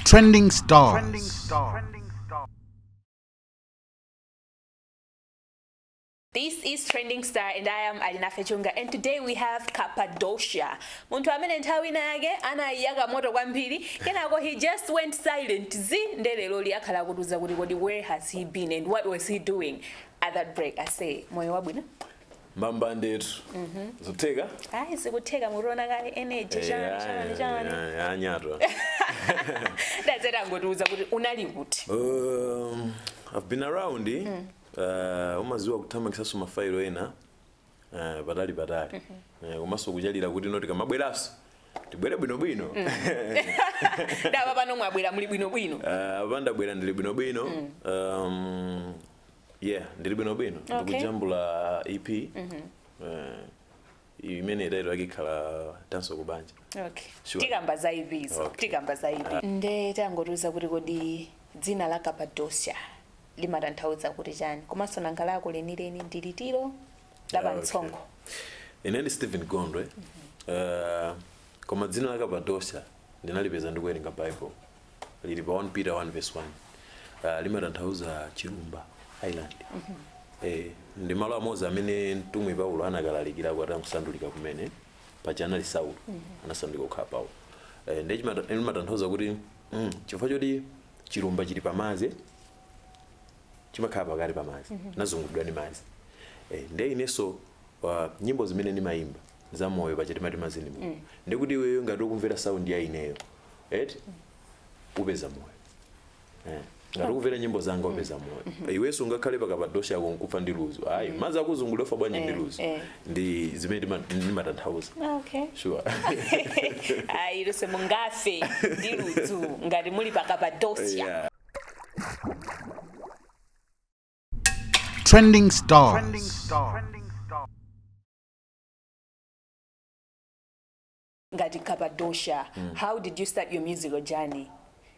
Trending Stars. This is Trending Star and I am Alinafe Chunga, and today we have Cappadocia. Munthu amene nthawi ina yake anayaka moto kwambiri, kenako he just went silent. Zi nde lero akhala akutiuza kuti kodi where has he been and what was he doing at that break. I say moyo wabwino. Mbambandetu, zikutheka. Ayi, zikutheka, mutiona kale energy chani chani chani. Anyatwa. Ndadzeta angotiuza kuti unali kuti. I've been around. Umaziwa kuthamangisaso mafailo ena patali patali. Komanso kuchalira kuti noti kamabweraso tibwere bwinobwino. Ndapa pano mwabwera muli bwinobwino. Apa ndabwera ndili bwinobwino. Yeah, ndili bwinobwino. Ndikujambula EP imene title yake ikhala Dancehall Kubanja. Okay. Sure. Tikamba za EP zo. Okay. Tikamba za EP. Nde tangotiuza kuti kodi dzina la Cappadocia limatanthauza kuti chani, komanso nanga lako lenileni ndi litiro la pamtsonkho? Ine ndi Stephen Gondwe. Koma dzina la Cappadocia ndinalipeza ndikuwerenga Bible, lili pa 1 Peter 1 verse 1. Limatanthauza chilumba, island. Ndi malo amodzi amene mtumwi Paulo anakalalikirako atamusandulika kumene. Paja anali Saulo, anasandulika kukhala Paulo. Ndi limatanthauza kuti chifukwa choti chilumba chili pamadzi, chimakhala pakati pa madzi, nazungulidwa ndi madzi. Ndiye inenso nyimbo zimene ndimayimba za moyo, paja timati madzi ndi moyo, ndikuti iweyo ngati ukumvera sound ya ineyo eti upeza moyo. Ngati ukumvera nyimbo zanga upeza moyo. Iwenso ungakhale pa Cappadocia ako nkufa ndi ludzu? Ayi, madzi akuzungulira, ufa bwanji ndi ludzu? Ndi zimene ndimatanthauza. Sure. Ayi, lonse mungafe ndi ludzu ngati muli pa Cappadocia. Yeah. Trending Stars. Ngati Cappadocia, how did you start your musical journey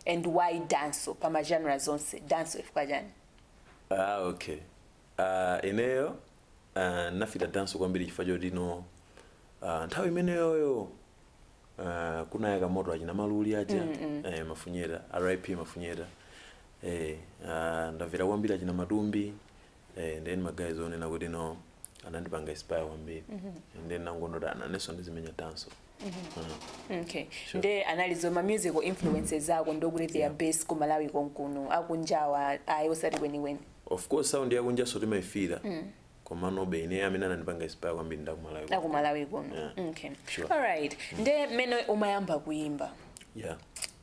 and why dancehall? Pama genre zonse, dancehall ifika chani? Ah, okay. Ineyo nafita dancehall kwambiri chifukwa choti no nthawi imeneyoyo kunayaka moto achina Maluli aja, Mafunyeta, RIP Mafunyeta. Ndamvera kwambiri achina Matumbi, then ma guys onena kuti no anandipanga inspire kwambiri, and then nangonota nanenso ndizimenya dancehall. Okay. Nde analizo ma musical influences ako, ndokuti they are based ku Malawi konkuno, akunjawa ayi, osati kwenikweni? Of course sound yakunjaso timayifira, koma nobe ine amene anandipanga inspire kwambiri ndakumalawi. Akumalawi kuno. Yeah. Okay. Sure. Alright, nde mmene umayamba kuyimba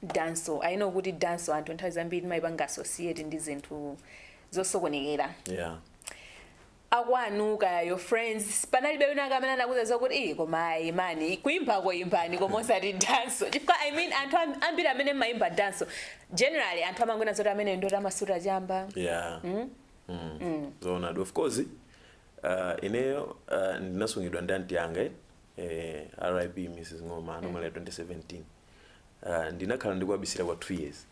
dancehall, I know kuti dancehall anthu nthawi zambiri timayipanga associate ndi zinthu zosokonekera. Akwanu kaya your friends, panalibe wina amene anakuza zokuti iyi koma ayi mani, kuyimbako imbani koma osati dancehall? Chifukwa I mean anthu ambiri amene mmayimba dancehall, generally anthu amangona zoti amene ndoti amasuta chamba. Yeah. Zoonadi, of course ineyo ndinasungidwa ndi anti yanga, RIP Mrs Ngoma, anamwalira 2017. Ndinakhala ndikuabisira kwa 2 years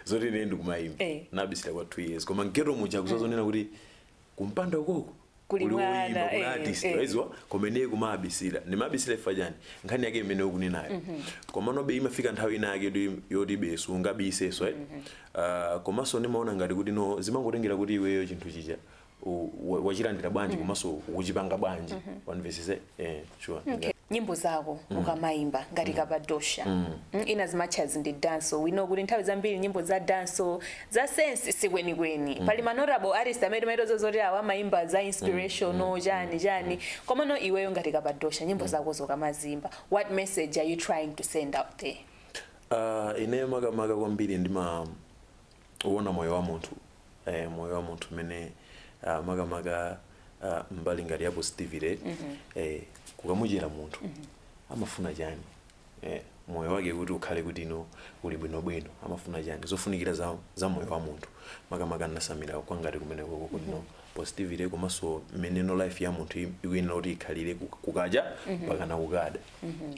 zoti ine ndikumayimba. Nabisira kwa 2 years, koma mgeto muja kuzazonena kuti kumpanda ukoko kuli kuli mwana, woyimba, kuli artist, waiziwa. Koma ineyo kumabisira, ndimabisira ifa chani, nkhani yake imene ukunenayo. Koma nobe imafika nthawi ina yake yoti besu ungabiseso, eh? Komanso ndimaona ngati kuti no zimangotengera kuti iweyo chinthu chija wachilandira bwanji, komanso ukuchipanga bwanji, wanvesese? Sure. Okay. Nyimbo zako ukamayimba ngati Cappadocia, in as much as ndi dancehall, we know kuti nthawi zambiri nyimbo za dancehall za sense sikwenikweni. Pali ma notable artist amene timaitozo zoti awa amayimba za inspirational, chani chani. Koma no iweyo ngati Cappadocia, nyimbo zako zokamazimba, what message are you trying to send out there? Ineyo makamaka kwambiri ndima uona moyo wa munthu, moyo wa munthu umene makamaka mbali ngati ya positivity, kukamuchera munthu amafuna chani, moyo wake kuti ukhale kuti ino uli bwinobwino, amafuna chani, zofunikira za moyo wa munthu. Makamaka nasamira kwangati kumene koko kuti no positivity, komanso mmene no life ya munthu ikuyenera kuti ikhalire kukacha pakana kukada.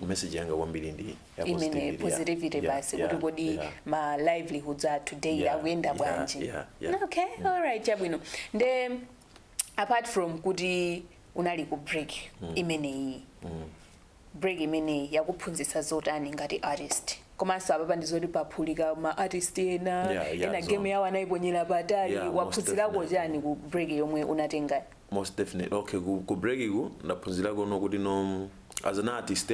Message yanga kwambiri ndi ya imene positivity, yeah. Positivity basi, kuti kodi ma livelihoods athu daily akuyenda bwanji? Yeah. Okay, alright, chabwino. Nde apart from kuti unali ku break imeneyi, Break imeneyi yakuphunzitsa zotani ngati artist? Komanso apapa ndizoti paphulika ma artist ena, ena game yawo anayiponyera patali. Yeah, most Waphunzirako definitely. chani ku break yomwe unatenga? Most definitely. Okay, ku break iku ndaphunzirako no kuti no, as an artist,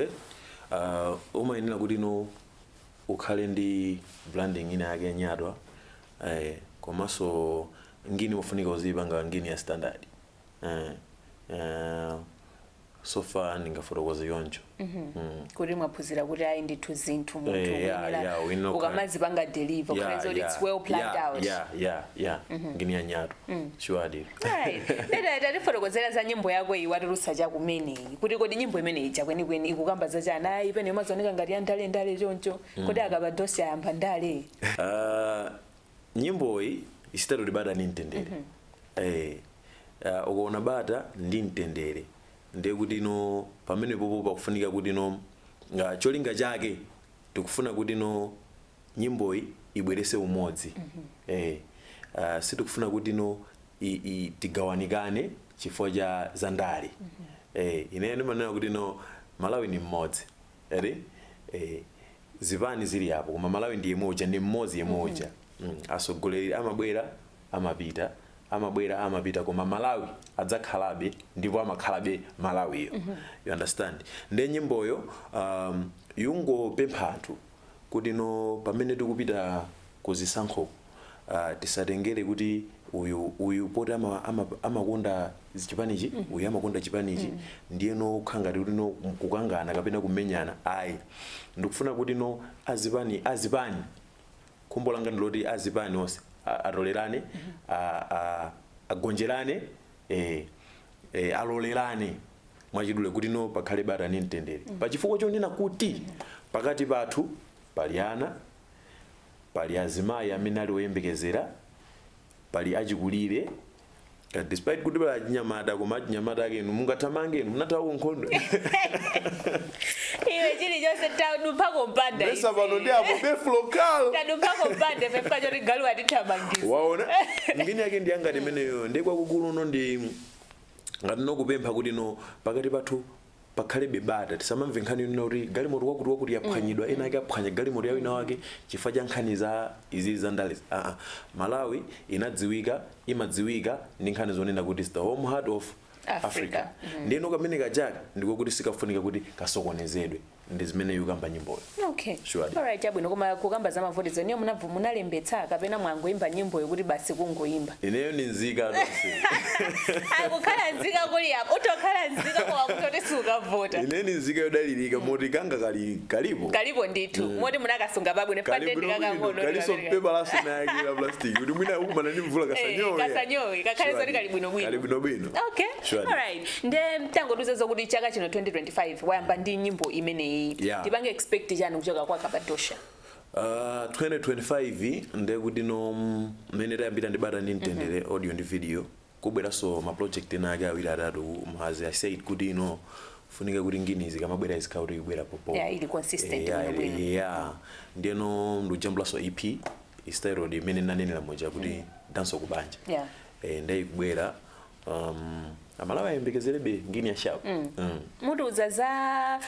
umayenera kuti no ukhale ndi branding ina yake yanyatwa, komanso ngini ufunika uziyipanga ngini ya standard. So far ndingafotokoze yoncho. Kuti mwaphunzira kuti ayi ndithu zinthu munthu Yeah, we know. ukamazipanga deliver, ukhale zoti it's well planned out. Yeah, ngini ya nyatwa, sure. Right. Neda tatifotokozera za nyimbo yako iyi watulutsa chakumeneyi, kuti kodi nyimbo imeneyi chakwenikweni ikukamba zachani? Ayi, pene imazooneka ngati ya ndale choncho. Kodi Akapadosi ayamba ndale? Nyimboyi isitatu bata ndi mtendere. Ukaona bata ndi mtendere, ndiye kuti no pamene popo pakufunika kuti no cholinga chake tikufuna kuti no nyimboyi ibwerese umodzi. Sitikufuna kuti no tigawanikane chifukwa cha zandale. Ineyo ndimanena kuti no Malawi ni mmodzi eri, zipani zili apo, koma Malawi ndi yemoja, ndi mmodzi yemoja. Atsogoleri amabwera, amapita, amabwera, amapita, koma Malawi adzakhalabe ndipo amakhalabe Malawiyo. You understand? Ndiye nyimboyo yungopempha anthu kuti no pamene tikupita kuzisankho, tisatengere kuti uyu uyu poti amakonda chipanichi, uyu amakonda chipanichi, ndiye no kukhala ngati kuti no kukangana kapena kumenyana. Ayi, ndikufuna kuti no azipani, khumbo langa ndiloti azipani onse atolerane, agonjerane, alolerane mwachidule, kuti no pakhale bata ndi mtendere, pachifukwa chonena kuti pakati pathu pali ana, pali azimayi amene ali oyembekezera, pali achikulire. Despite kuti pali achinyamata, koma achinyamata ake inu mungathamange? Inu munathawa nkhondo? Iwe, chilichonse tadumphako mpanda. Mesa pano ndi apo befu lokalo. Tadumphako mpanda fefuka choti galu atithamangisa. Waona, ngini yake ndi angati imeneyo. Ndi kwakukulu uno ndi ngati nokupempha kuti no pakati pathu pakhale bata, tisamamve nkhani ino kuti galimoto wakuti wakuti yaphwanyidwa, ena ake aphwanya galimoto ya wina wake chifukwa cha nkhani za izi za ndale. Malawi inadziwika, imadziwika ndi nkhani zonena kuti is the home heart of Africa. Africa. Ndiyeno kamene kachaka ndikokuti sikafunika kuti kasokonezedwe. Ndi zimene yukamba nyimboyo. Okay. Sure. Alright, chabwino. Koma kukamba za mavotizo, niyo munabvu munalembetsa kapena mwangoimba nyimboyo kuti basi kungoimba? Ineyo ni nzika tonse. Akukhala nzika kuli apo, utokhala nzika koma kutoti sukavota. Ine ni nzika yodalirika, moti kanga kali kalipo. Kalipo ndithu, moti munakasunga pabwino. Kali kaliso pepa laso nayakira plastic kuti mwina ukumana ndi mvula kasanyowe. Kasanyowe, kakhale zoti kali bwinobwino. Kali bwinobwino. Okay. Sure. Alright, nde tangotiuza zokuti chaka chino 2025 wayamba ndi nyimbo imeneyi. Yeah. Tipange expect chani kuchoka kwa Kapadosha? 2025 ndekuti no mmene tayambira ndi bata ndi mtendere audio ndi video, kubweranso ma project ena ake awiri atatu. As I said kuti ino funika kuti ngini zikamabwera izikhala kuti ikubwera popo. Yeah, ili consistent bwinobwino. Yeah, ndiyeno ndikujambulanso EP style imene nanenera moja kuti danso kubanja. Ndiye ikubwera, Amalawi ayembekezerebe ngini ya sharp. Mutiuza za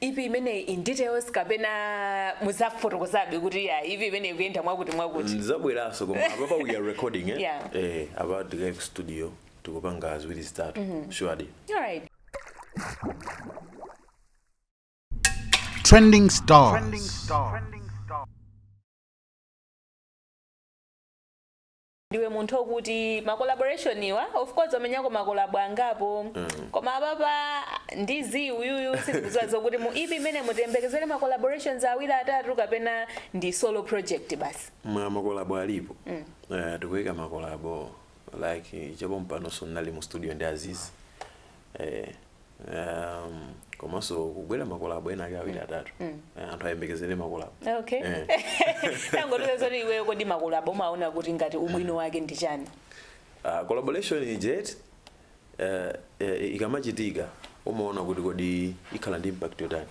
EP imeneyi in details kapena muzafotokozabe kuti ya EP imeneyi ikuyenda mwakuti mwakuti? Ndizabweranso, koma apapa we are recording, eh? Yeah. Apa tikayi ku studio tikupanga ziwiri zitatu, surely. Alright. Trending stars. Ndiwe munthu okuti ma collaboration iwa, of course wamenyako ma collabo angapo, koma apapa ndizi uyuyu sitikudziwa zokuti mu EP imene mutiyembekezere ma collaborations awiri atatu kapena ndi solo project basi? Mwa ma collabo alipo. Tikuyika ma collabo, like chapo mpanonso ndinali mu studio ndi Aziz, komanso kubwera ma collabo ena ake awiri atatu. Anthu ayembekezere ma collabo. Okay. Eh. Tangotiuza zoti iweyo kodi ma collabo umaona kuti ngati ubwino wake ndi chani? Collaboration jet ikamachitika umaona kuti kodi ikhala ndi impact yotani.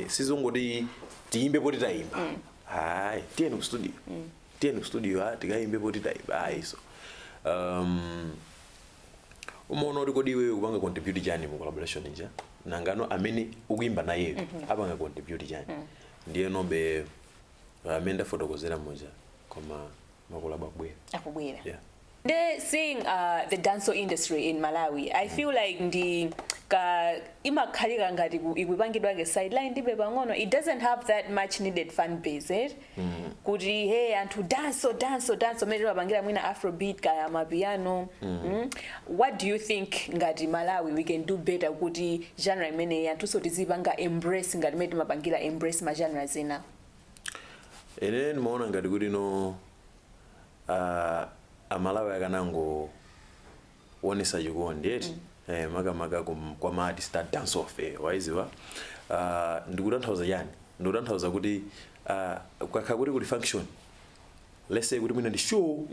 Sizongoti tiyimbe poti tayimba. Hayi, tiyeni ku studio, tiyeni ku studio, tikayimbe poti tayimba, ayi. So umaona kuti kodi iweyo kupanga contribute chani mu collaboration ija. Nangano amene ukuyimba nayeyo apanga contribute chani? Ndiye nobe amene ndafotokozera muja, koma ma collabo akubwera. Akubwera. Yeah. The seeing the dancehall industry in Malawi, I feel like ndi ka imakhalika ngati ikupangidwa ke sideline ndibe pang'ono. It doesn't have that much needed fan base, eh? Kuti hey, anthu dancehall, dancehall, dancehall mene timapangira mwina afrobeat kaya amapiano. What do you think, ngati Malawi, we can do better kuti genre imeneyi anthuso tizipanga embrace ngati mene timapangira embrace ma genres ena? Ine ndimaona ngati kuti no, Amalawi akanango wonesa chikondi eti, makamaka kwa ma artist a dancehall eh, waiziwa. Ndikutanthauza chani? Ndikutanthauza kuti kukakhala kuti kuli function, let's say kuti mwina ndi show,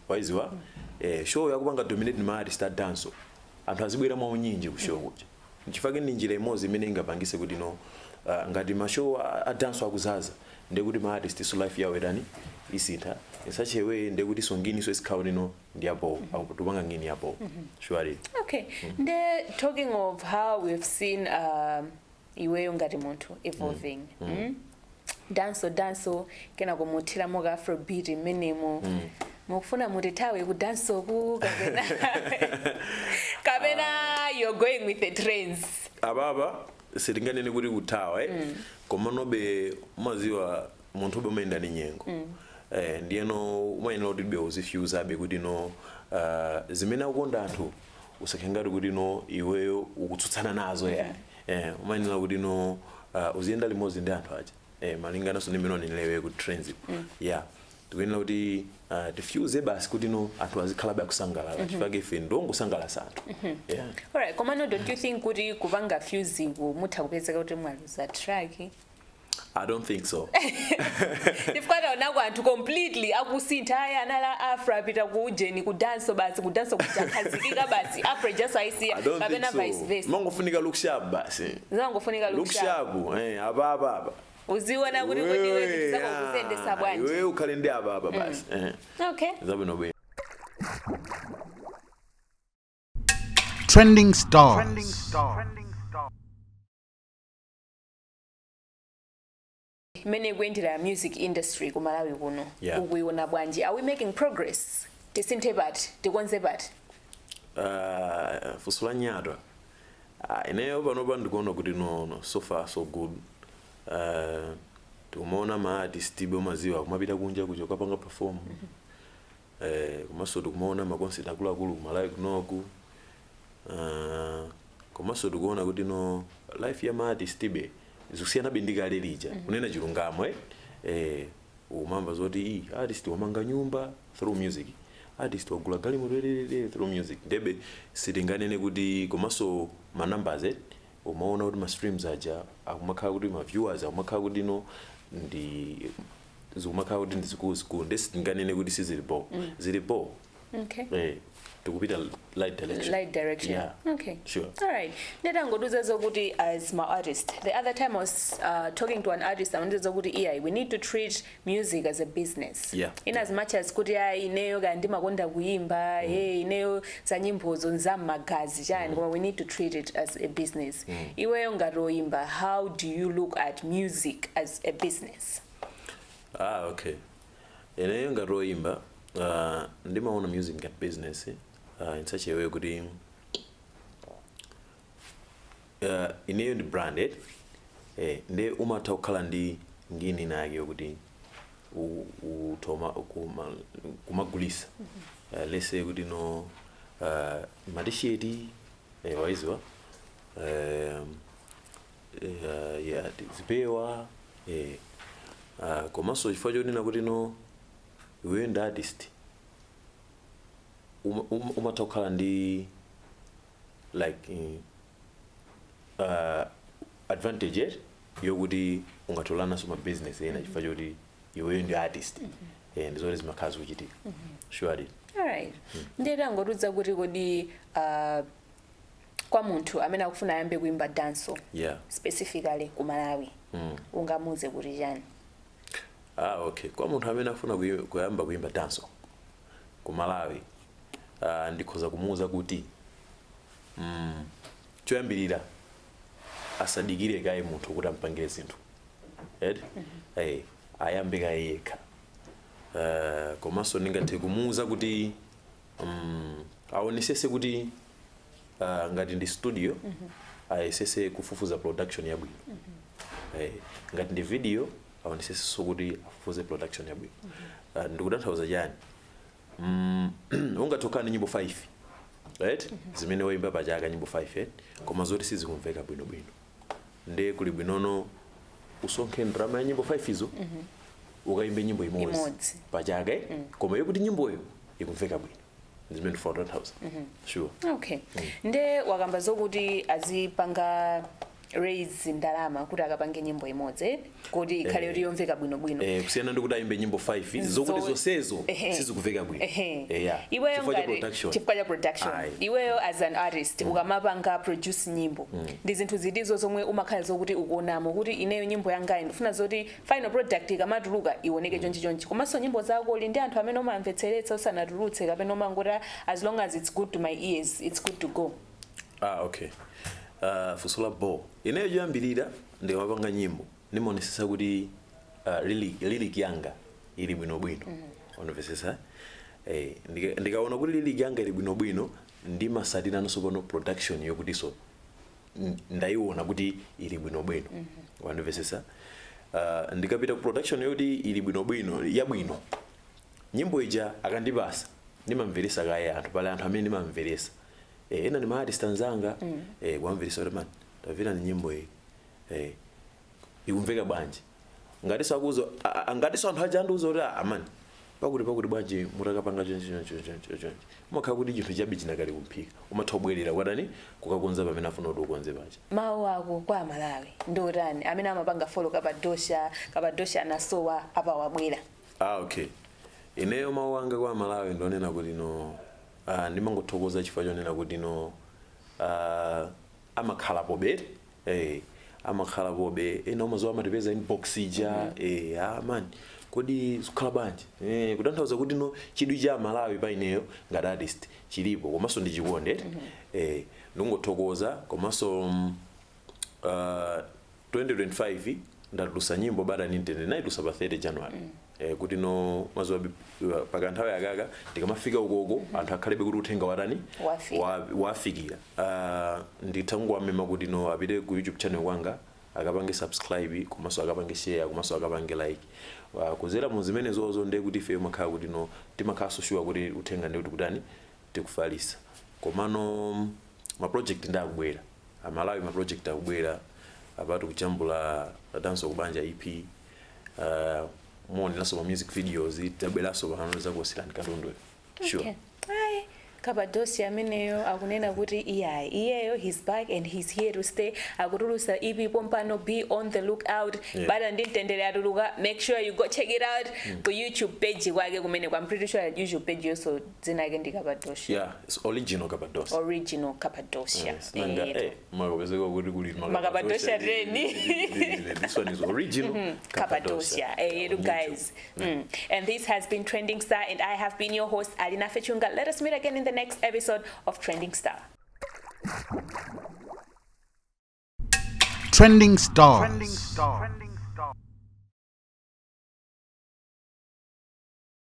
waiziwa, show yakupanga dominate ma artist a dancehall, anthu azibwera mwaunyinji ku show kuja. Nchifukwa ndi njira imodzi imene ingapangise kuti no, ngati ma show a dancehall akuzaza, ndekuti ma artist so life yawo itani? Isintha in such a way, ndekuti so ngini so isikhawo nino ndi apo akutupanga ngini apo surely. Okay. Nde talking of how we've seen iweyo ngati munthu evolving. Dancehall, dancehall, kena kumuthiramo ka afrobeat mmenemo. Mukufuna mutithawe ku dancehall ku kapena you're going with the trends? Ababa sitinganene kuti kuthawa, eh? Koma nobe umaziwa munthu ube umayenda ndi nyengo, ndiyeno umayenera kuti be uzifyuzabe kuti no, zimene akukonda anthu usakhale ngati kuti no, iweyo ukutsutsana nazo ya, umayenera kuti no, uziyenda limodzi ndi anthu aja, malingananso ndi mmene wanenelewe ku trends. Yeah, tikuyenera kuti tifyuze basi kuti no, anthu azikhalabe akusangalala, chifukwa ife ndongosangalatsa anthu, yeah. Alright, komano don't you think kuti kupanga fuse ku mutha kupezeka kuti mwaluza track? I don't think so. Chifukwa taonako anthu completely akusintha, aya anala afro apita ku ujeni ku dancehall basi, ku dancehall kuchakhazikika basi, afro just aisiya I don't kapena think so. vice versa. Mangofunika look sharp basi. Zinangofunika Look look sharp. sharp, apa apa apa. Uziona kuti kodi iwe zinthu zako kuziyendesa bwanji. Iwe ukhale ndi apa apa basi. Okay. Zabwino bwino. Trending stars. Mmene ikuyendera music industry ku Malawi kuno, ukuiona bwanji? Are we making progress? Tisinthe pati? Tikonze pati? Funso la nyatwa. Ineyo panopa ndikuona kuti no, so far so good. Tikumaona ma artist ibe umaziwa kumapita kunja kuja kukapanga perform, komanso tikumaona ma concert akuluakulu kumalawi kunoku, komanso tikuona kuti no, life ya ma artist ibe zikusiyanabe ndi kale lija. Kunena chilungamo, umamva zoti i artist wamanga nyumba through music, artist wagula galimoto elelele through music. Ndebe sitinganene kuti, komanso ma numbers, umaona kuti ma streams aja akumakhala kuti ma viewers akumakhala kuti no, ndi zikumakhala kuti ndi zikuluzikulu. Nde sitinganene kuti sizilipo, zilipo. Tikupita right direction. Right direction. Yeah. Okay. Sure. All right. Ndetangoduza zokuti as my artist, the other time I was talking to an artist, amandiuza zokuti iya, we need to treat music as a business. In as much as kuti ayi, ineyo kaya ndimakonda kuyimba, hey, ineyo za nyimbozo nzam'magazi chani, koma we need to treat it as a business. Iweyo ngati oyimba, how do you look at music as a business? Ah, okay. Ineyo ngati oyimba, ndimaona music ngati business in such a way kuti ineyo ndi branded, nde umatha kukhala ndi ngini nake yokuti utoma kumagulisa, let's say kuti no, matisheti, waiziwa, yeah, zipewa, komanso chifukwa chonena kuti no, iweyo ndi artist, umatha kukhala ndi like advantage yokuti ungatholananso ma business ena chifukwa choti iweyo ndi artist, ndizoti zimakhala zikuchitika surely. Alright. Ndetangodudza kuti kodi kwa munthu amene akufuna ayambe kuimba dancehall, specifically ku Malawi, ungamuze kuti chani? Ah, okay. Kwa munthu amene afuna kuyamba kuimba dancehall ku Malawi, ndikhoza kumuuza kuti choyambirira Asadikire kaye munthu kuti ampangire zinthu, eti, ayambe kaye yekha. Komanso ndingathe kumuwuza kuti aonesese kuti ngati ndi studio, ayesese kufufuza production yabwino. Ngati ndi video, aonesesenso kuti afufuze production yabwino. Ndikutanthauza chani? Ungathe kukhala ndi nyimbo 5, right, zimene woyimba pachaka, nyimbo 5, eh? Koma zoti sizikumveka bwinobwino, nde kuli bwinono usonkhe ndalama ya nyimbo 5 izo, ukayimbe nyimbo imodzi Imodzi. pachaka, eh? Koma yokuti nyimboyo ikumveka bwino. Zimene ndifuna kutanthauza, sure. Okay, nde wakamba zokuti azipanga raise ndalama kuti akapange nyimbo imodzi, eh? Kuti ikhale kuti yomveka bwinobwino. Kusiyana ndi kuti ayimbe nyimbo 5 zokuti zonsezo sizikuveka bwino. Yeah. Iweyo Chifukwa cha production. Chifukwa cha production. Ayi. Iweyo as an artist, ukamapanga produce nyimbo, ndi zinthu zitizo zomwe umakhala zokuti ukuonamo kuti ineyo nyimbo yangayi ndifuna zoti final product ikamatuluka ioneke chonchi chonchi? Komanso nyimbo zako uli ndi anthu amene umamvetseretsa usanatulutse, kapena umangoti as long as it's good to my ears, it's good to go? Ah, okay, funso la bo. Ineyo choyambirira, ndikamapanga nyimbo ndimaonesesa kuti lyric yanga ili bwinobwino, unamvesesa? Ndikaona kuti lyric yanga ili bwinobwino, ndimasatiranso pano production yokutinso ndayiona kuti ili bwinobwino, wandimvesesa? Ndikapita ku production yoti ili bwinobwino, yabwino, nyimbo ija akandipasa, ndimamveresa kaye anthu. Pali anthu amene ndimamveresa, ena ndi ma artist anzanga, kuwamveresa kuti, "Man, tamvera ni nyimbo iyi, ikumveka bwanji?" Ngatinso akuuza, ngatinso anthu aja andiuza kuti, "Ah man, pakuti pakuti bwanji mutakapanga chonchi chonchi chonchi chonchi," umakhala kuti chinthu chabe chinakali kumphika, umatha kubwerera kwatani, kukakonza pamene afuna kuti ukonze paja. Mawu ako kwa Amalawi ndi otani amene amapanga follow Kapadosha? Kapadosha anasowa, apa wabwera. Ah, okay, ineyo mawu anga kwa Amalawi ndionena kuti no, ndimangothokoza chifukwa chonena kuti no, amakhala pobe, amakhala pobe. Ena umazowa amatipeza inbox ija, "Ah man, kodi zikukhala bwanji?" Kutanthauza kuti no, chidwi cha Malawi pa ineyo ngati artist chilipo, komanso ndi chikondi. Ndingothokoza. Komanso 2025 ndatulusa nyimbo Bata ndi Mtendere, naitulusa pa 30 January, kuti no, mazuwa pakanthawi akaka ndikamafika ukoko anthu akhalebe kuti uthenga watani? Wafika. Wafikira. Nditha kungoamema kuti no, apite ku YouTube channel kwanga, akapange subscribe, komanso akapange share, komanso akapange like. Kuzera mu zimene zozo, ndiye kuti ife makhala kuti no, timakhalanso sure kuti uthenga ndi kuti kutani, tikufalisa. Komano ma project ndi akubwera, Amalawi, ma project akubwera apatu, kujambula Danso Kubanja EP, muoneranso ma music videos, tabweranso pano zakuwasirani katundu, sure. Okay. Ayi, Kapadocia ameneyo akunena kuti iyayi, iyeyo he's back and he's here to stay. Akutulusa EP pompano, be on the lookout. Bata ndi Mtendere atuluka, make sure you go check it out ku YouTube page kwake kumene. I'm pretty sure YouTube page yonso dzina yake ndi Kapadocia. Yeah, it's Original Kapadocia. Original Kapadocia. Yes, nanga makapezeka kuti kuli Makapadocia treni. This one is Original Cappadocia. Hey, On you guys. And this has been Trending Star, and I have been your host, Alina Fechunga. Let us meet again in the next episode of Trending Star. Trending Stars.